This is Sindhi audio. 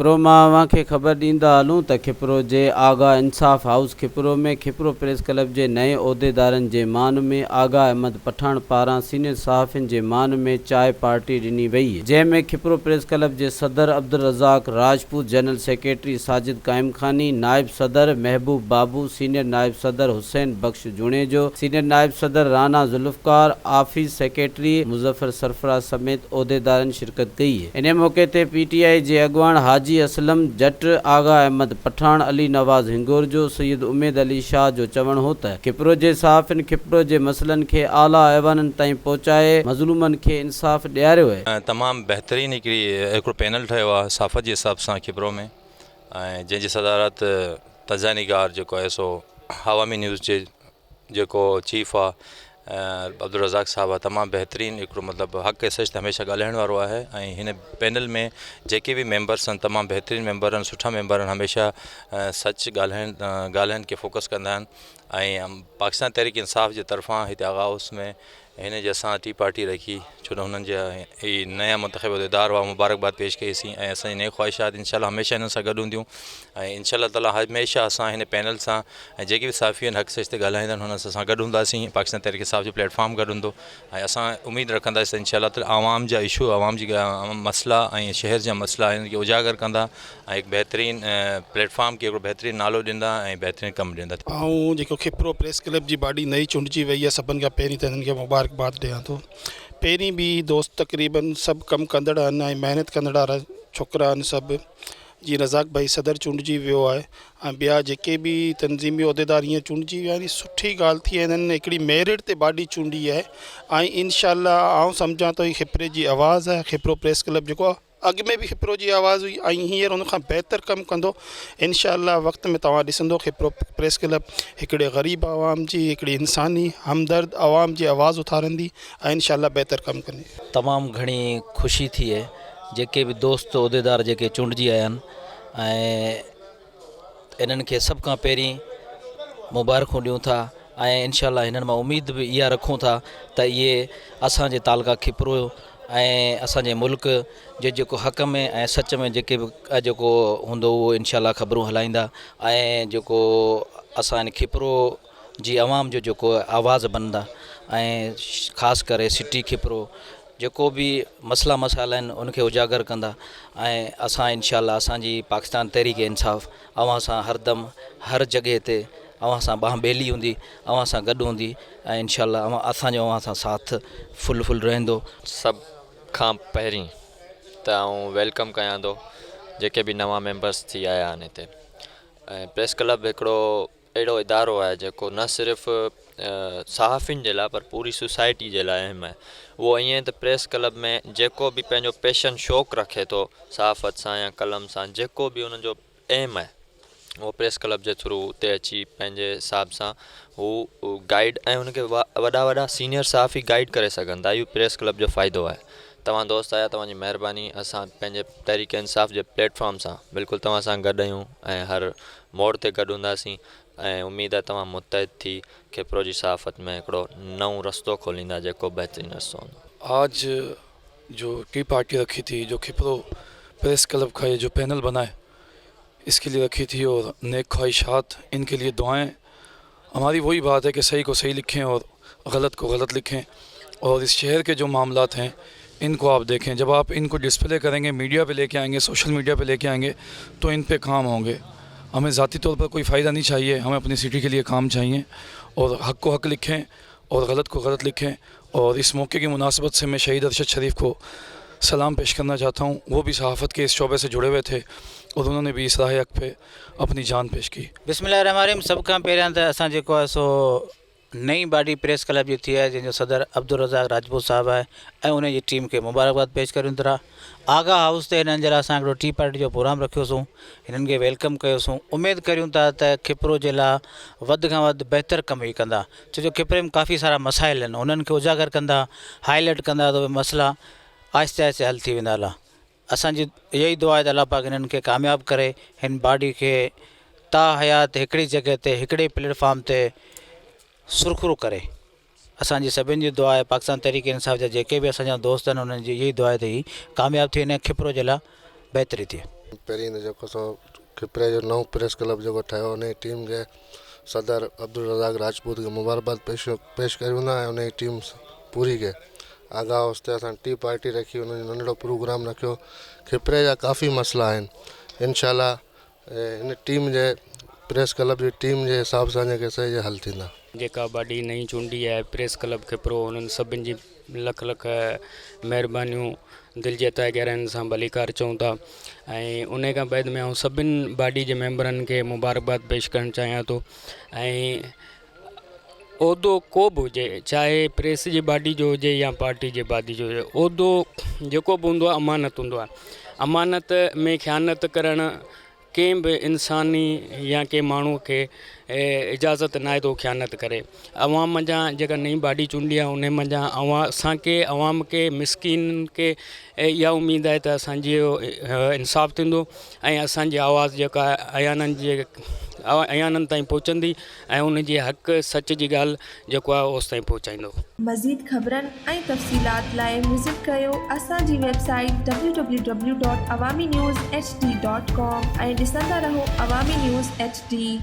کپرو مان اوهان کي خبر ڏيندا هلون ته کپرو جي Agha Insaf house Khipro ۾ Khipro press club جي نئين عهديدارن جي مان ۾ آغا احمد پٺاڻ پاران سينيئر صحافين جي مان ۾ چانهه پارٽي ڏني وئي جنهن ۾ کپرو پريس ڪلب جي صدر عبدالرزاق راجپوت جنرل سيڪريٽري ساجد قائمخاني نائب صدر محبوب بابو سينيئر نائب صدر حسين بخش جوڻيجو سينيئر نائب صدر رانا ذوالفقار آفيس سيڪريٽري مظفر سرفراز سميت عهديدارن شرڪت ڪئي. انهي موقعي تي پي ٽي آء جي اڳواڻ حاجي اسلم جٽ، آغا احمد پٺاڻ، علي نواز هنگورجو، سيد اميد علي شاهه جو چوڻ هو ته کپرو جي صحافين کپرو جي مسئلن کي اعليٰ ايوانن تائين پهچائي مظلومن کي انصاف ڏياريو اهي. تمام بهترين هڪڙي هڪڙو پينل ٺهيو آهي صحافت جي حساب سان کپرو ۾ ۽ جنهن جي صدارت تجزيه نگار جيڪو آهي سو عوامي نيوز جي جيڪو چيف آ عبدالرزاق صاحب آ تمام بهترين هڪڙو مطلب حق ۽ سچ تي هميشه ڳالهائڻ وارو آهي ۽ هن پينل ۾ جيڪي به ميمبرس آهن تمام بهترين ميمبر آهن سٺا ميمبر آهن هميشه سچ ڳالهائڻ ڳالهين کي فوڪس ڪندا آهن ۽ پاڪستان تحريڪ انصاف جي طرفان هتي آغا هائوس ۾ هن جي اسان ٽي پارٽي رکي ڇو ته هنن جا هي نيا منتخب عهديدار هئا مبارڪباد پيش ڪئي سين ۽ اسان جي نيڪ خواهش آهي ته انشاء الله هميشه هنن سان گڏ هونديون ۽ انشاء الله تعالي هميشه اسان هن پينل سان ۽ جيڪي به صحافي آهن حق سچ تي ڳالهائيندا آهن هنن سان اسان گڏ هونداسين پاڪستان تحريڪ انصاف جو پليٽ فارم گڏ هوندو ۽ اسان اميد رکنداسين ته انشاء الله تعالي عوام جا اشو عوام جي مسئلا ۽ شهر جا مسئلا هنن کي اجاگر ڪندا ۽ هڪ بهترين پليٽ فارم کي هڪڙو بهترين نالو ڏيندا ۽ بهترين ڪم ڏيندا. آئون جيڪو کپرو پريس ڪلب جي باڊي نئين چونڊجي وئي آهي سڀن کان پهرين ته هنن کي مبارڪباد ڏيان ٿو پهرين به دوست تقريبن سڀ ڪم ڪندڙ آهن ۽ محنت ڪندڙ ڇوڪرا آهن سڀ جيئن رزاق ڀائي صدر چونڊجي ويو آهي ۽ ٻيا جيڪي به تنظيمي عهديدار هينئر چونڊجي ويا آهن سٺي ڳالهه ٿي آهي هنن هڪڙي ميرٽ تي باڊي چونڊي آهي ۽ انشاء الله آئون سمجهان ٿو هي کپري جي آواز آهي کپرو پريس ڪلب جيڪو آهي اڳ ۾ به کپرو جي آواز هئي ۽ هينئر ان کان بهتر ڪم ڪندو انشاء الله وقت ۾ توهان ڏسندو کپرو پريس ڪلب هڪڙي غريب عوام جي هڪڙي انساني همدرد عوام جي آواز اٿارندي ۽ انشاء الله بهتر ڪم ڪندي. تمام گهڻي خوشي ٿي جيڪي به دوست عهديدار جيڪي چونڊجي آيا آهن ۽ انهن کي سڀ کان پهرين مبارڪون ڏيون ٿا ۽ انشاء الله هنن مان اميد به اها رکون ٿا ته اهي اسان جي تعلقه کپرو ۽ اسان جي ملڪ جي جيڪو حق ۾ ۽ سچ ۾ جيڪي به جيڪو هوندو اهو انشاء الله خبرون هلائيندا ۽ جيڪو اسان هن کپرو جي عوام جو جيڪو آواز بنندا ۽ خاص ڪري سٽي کپرو جيڪو به مسئلا مسائل آهن ان کي اجاگر ڪندا ۽ اسان انشاء الله اسان جي پاڪستان تحريڪ انصاف اوهان سان هردم هر جڳهه تي اوهان سان ٻانهن ٻيلي هوندي اوهان سان گڏ هوندي ۽ انشاء الله اوهان اسان جو اوهان سان ساٿ فل فل رهندو. سڀ کان پهرين ته آئون welcome ڪيان ٿو جيڪي به نوان ميمبرس ٿي آيا آهن هتي ۽ پريس ڪلب هڪڙو اهڙو ادارو آهي جيڪو نه صرف صحافين جي لاء پر پوري سوسائٽي جي لاء اهم آهي اهو ائين ته پريس ڪلب ۾ جيڪو به پنهنجو پيشن شوق رکي ٿو صحافت سان يا قلم سان جيڪو به ان جو ايم آهي اهو پريس ڪلب جي ٿرو اتي اچي پنهنجي حساب سان هو گائيڊ ۽ ان کي وڏا وڏا سينئر صحافي گائيڊ ڪري سگهن ٿا اهو پريس ڪلب جو فائدو آهي توهان دوست آيا توهان جي مهرباني اسان پنهنجي تحريڪ انصاف جي پليٽ فارم سان بلڪل توهان سان گڏ آهيون ۽ هر موڙ تي گڏ هونداسين ۽ اميد آهي توهان متحد ٿي کپرو جي صحافت ۾ هڪڙو نئون رستو کوليندا جيڪو بهترين رستو هوندو. آج جو ٽي پارٽي رکي ٿي جو کپرو پريس ڪلب کا يي جو پينل بنا هي اس ڪي ليي رکي ٿي اور نيڪ خواهشات ان ڪي ليي دعائين هماري وهي بات هي ڪي صحيح ڪو صحيح لکين اور غلط ڪو غلط لکين اور اس شهر ڪي جو معاملات هين ان ڪو آپ ديکين جب آپ ان ڪو ڊسپلي ڪرين گي ميڊيا پي لي ڪي آئين گي سوشل ميڊيا پي لي ڪي آئين گي تو ان پي ڪام هون گي همين ذاتي طور پر ڪوئي فائده نهين چاهيي همين اپني سٽي ڪي ليي ڪام چاهيي اور حق ڪو حق لکين اور غلط ڪو غلط لکين اور اس موقعي ڪي مناسبت سي مين شهيد ارشد شريف ڪو سلام پيش ڪرنا چاهتا هون وو بهي صحافت ڪي اس شعبي سي جڙي هوئي ٿي اور انهون ني بهي اس راهه حق پي اپني جان پيش ڪي. بسم الله الرحمٰن الرحيم سڀ کان پهريان ته اسان جيڪو آهي سو نئين باڊي پريس ڪلب جي ٿي آهي جنهن جو صدر عبدالرزاق راجپوت صاحب آهي ۽ ان جي ٽيم کي مبارڪباد پيش ڪريون ٿا آغا هائوس تي هنن جي لاء اسان هڪڙو ٽي پارٽي جو پروگرام رکيوسون هنن کي welcome ڪيوسون اميد ڪريون ٿا ته کپرو جي لاء وڌ کان وڌ بهتر ڪم هي ڪندا ڇو جو کپري ۾ ڪافي سارا مسائل آهن انهن کي اجاگر ڪندا هائي لائيٽ ڪندا ته اهي مسئلا آهستي آهستي حل ٿي ويندا الله اسان جي اها ئي دعا آهي ته الله پاڪ هنن کي ڪامياب ڪري هن باڊي کي تا حيات هڪڙي جڳهه تي هڪڙي پليٽ فارم تي سرخرو ڪري اسان جي سڀن جي دعا آهي پاڪستان تحريڪ انصاف جا جيڪي به اسان جا دوست آهن انهن جي اها ئي دعا آهي ته هي ڪامياب ٿي وڃي کپرو جي لاء بهتري ٿئي. پهرين ته جيڪو سو کپري جو نئون پريس ڪلب جيڪو ٺهيو ان جي ٽيم کي صدر عبدالرزاق راجپوت کي مبارڪباد پيش پيش ڪريون ٿا ۽ ان جي ٽيم پوري کي آغا هائوس تي اسان ٽي پارٽي رکي ان جو ننڍڙو پروگرام رکيو کپري جا ڪافي مسئلا آهن انشاء الله هن ٽيم جي پريس ڪلب جي ٽيم جي حساب سان جيڪي سي اهي حل ٿيندا. جيڪا باڊي نئين چونڊي آهي پريس ڪلب کپرو انهن سڀن جي لک لک مهربانيون دل جي اتاهه گهراين سان ڀليڪار چئون ٿا ۽ انهي کان بعد ۾ آئون سڀن باڊي جي ميمبرن کي مبارڪباد پيش ڪرڻ چاهيان ٿو ۽ عهدو ڪو به هجي چاهي پريس جي باڊي جو هجي يا پارٽي جي باڊي جو هجي عهدو جيڪو به هوندو آهي امانت هوندو آهي امانت ۾ خيانت ڪرڻ ڪنهن به انساني يا ڪنهن ماڻهو کي اجازت ناهي ته هو خيانت ڪري عوام منجهان جيڪا نئين باڊي چونڊي آهي ان منجهان اوهان اسانکي عوام کي مسڪين کي اها اميد آهي ته اسانجو انصاف ٿيندو ۽ اسانجي آواز جيڪا ايانن جي ايانن تائين پهچندي ۽ ان جي حق سچ جي ڳالهه جيڪو آهي اوستائين پهچائيندو. مزيد خبرن ۽ تفصيلات لاء وزٽ ڪريو اسان جي website W W W dot Awami news H D dot com ۽ ڏسندا رهو عوامي نيوز ايڇ ڊي.